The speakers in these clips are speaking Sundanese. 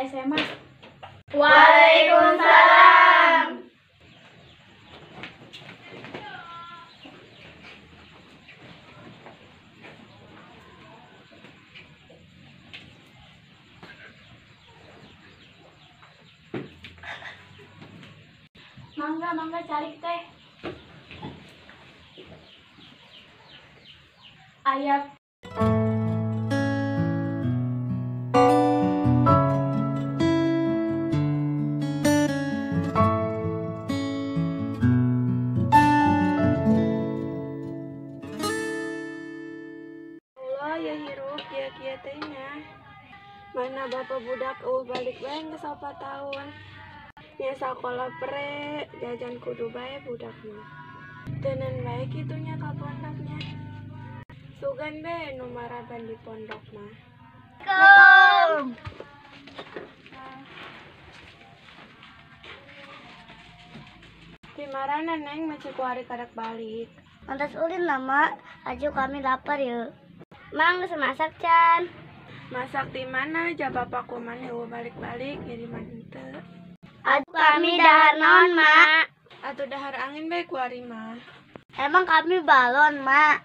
SMA. Waalaikumsalam. Mangga, mangga calik teh. Ayat. Ya hirup ya kieu teh nya. Mana bapak budak eueuh balik bae geus 4 tahun. Nya sakola pre, jajan kudu bae budak mah. Teuneun bae kitu nya ka pondoknya. Sugan bae nu maraban di pondok mah. Assalamualaikum. Di marana Neng maci ku hari kadak balik. Pantas ulin lah, Mak. Aju kami lapar yuk. Mang geus masak can. Masak di mana? Ja bapakku maneh eueuh balik-balik jadi mah henteu. Atuh kami dahar naon, Mak? Atuh dahar angin bae ku ari mah. Emang kami balon, Mak.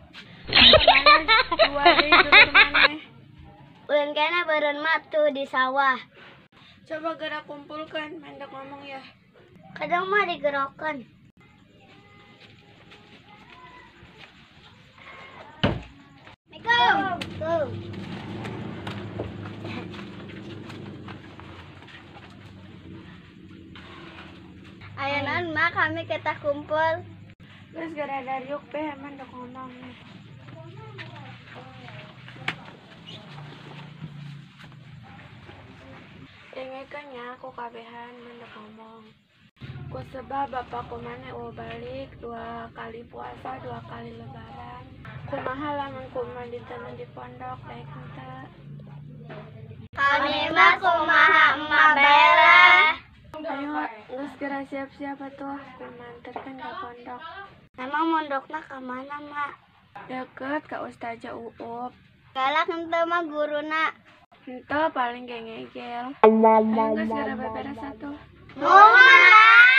Dua deui dulur maneh. Ulin kene beureun mak tuh di sawah. Coba gerak kumpulkan, mendak ngomong ya. Kadang mah digerokan. Assalamualaikum. Ayo non, Mak, kami kita kumpul. Terus gara dariuk teh emang dok ngomong. Dengekeun nya ku kabehan mendek ngomong. Ku sebab bapakku maneh eueuh balik 2 kali puasa, 2 kali lebaran. Kumaha lamun kumaha diteun di pondok daek henteu. Kami mah kumaha emak bae lah. Ayo geus geura siap-siap atuh kumaha anterkeun ka pondok. Emang mondokna ka mana, Mak? Deket ka Ustazah Uup. Galak henteu mah guruna. Henteu paling ge ngegel. Ayo geus geura beberes atuh. Muhun, Mak.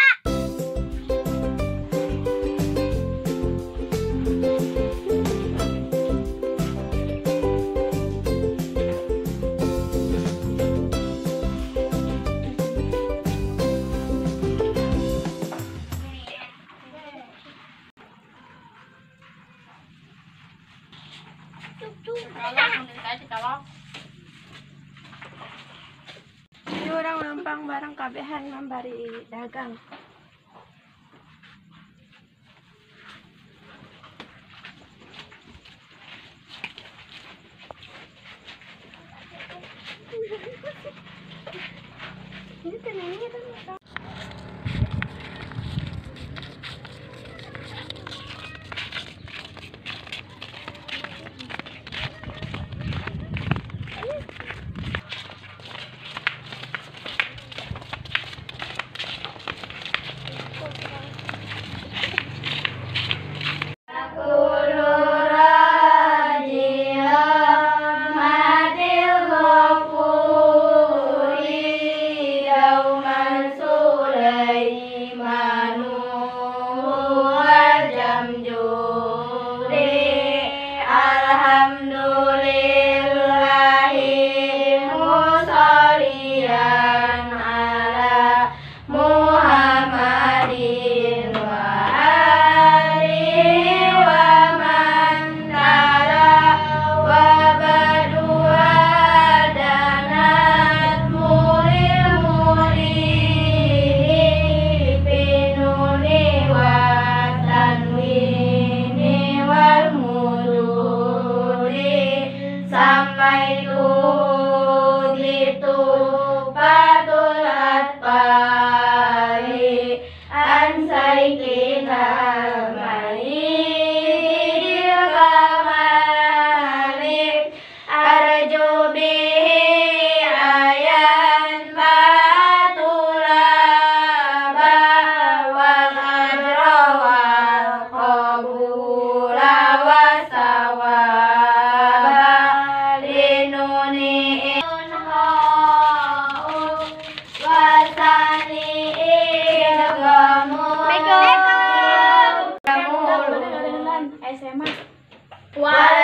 Ini orang lempang bareng kabehan mambari dagang. Ini tenangnya tuh.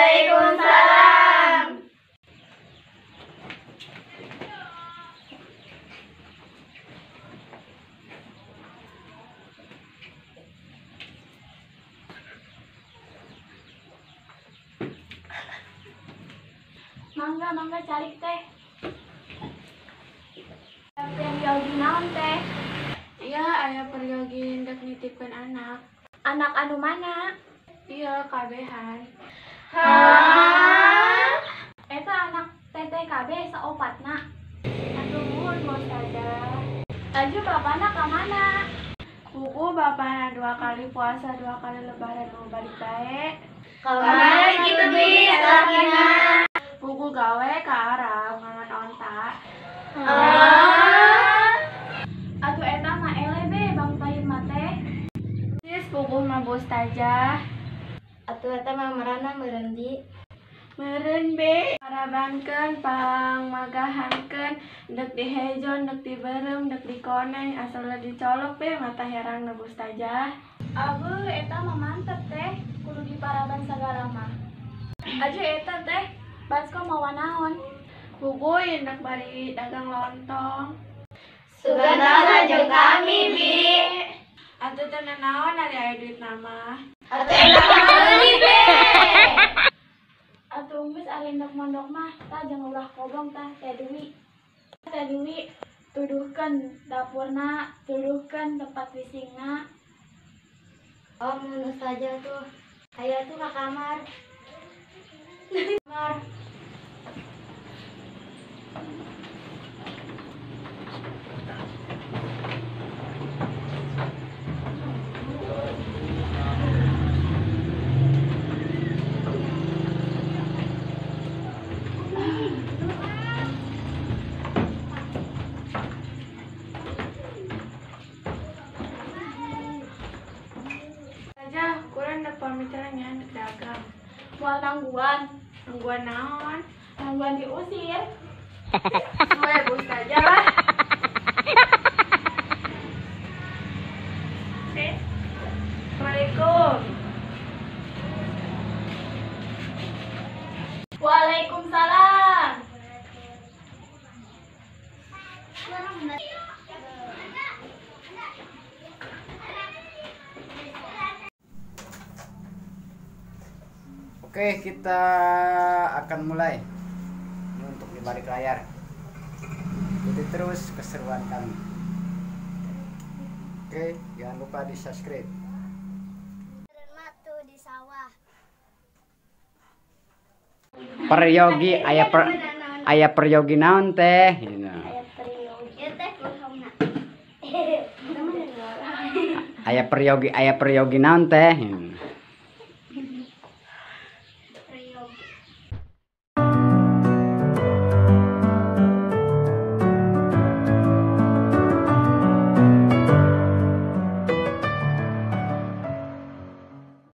Waalaikumsalam. Mangga, mangga calik teh. Peryogi naon teh? Iya, aya peryogi ndek nitipkeun anak. Anak anu mana? Iya, kabehan. Hah? Eta anak teteh kabeh saopatna. Atuh muhun Ustazah. Aju bapana ka mana? Buku bapana 2 kali puasa, 2 kali lebaran mau balik bae. Kamana kitu bi salakina? Buku gawe ka Arab ngangon onta. Atuh eta mah eleh be Bang Toyib mah teh. Sis buku mah Bu Ustazah. Atuh eta mah marana meureun di. Meureun be parabankeun pangmagahankeun ndek dihejo ndek diberem ndek dikoneng asal dicolok be mata herang Bu Ustazah. Abuh eta mah mantep teh kudu diparaban sagala mah. Aju eta teh baskom mawa naon? Buku ndek bari dagang lontong. Sugandana jeung kami bi. Atuh teu nanaon ari aya duit nama. Atuh eta mah meuli be. Atuh geus ari ndek mondok mah tah jeung ulah kobong tah Teh Dewi. Teh Dewi tuduhkeun dapurna, tuduhkeun tempat bisingna. Oh, mun Ustazah tuh. Aya tuh ka kamar. Kamar. Pamitannya ndek dagang. Moal nangguan, nangguan naon? Nangguan diusir. Suwe Bu Ustazah lah. Assalamualaikum. Waalaikumsalam. Oke, kita akan mulai. Ini untuk di balik layar. Ikuti terus keseruan kami. Oke, jangan lupa di subscribe. Tuh di sawah. Peryogi aya peryogi naon teh? Aya peryogi teh kumaha? Aya peryogi naon teh?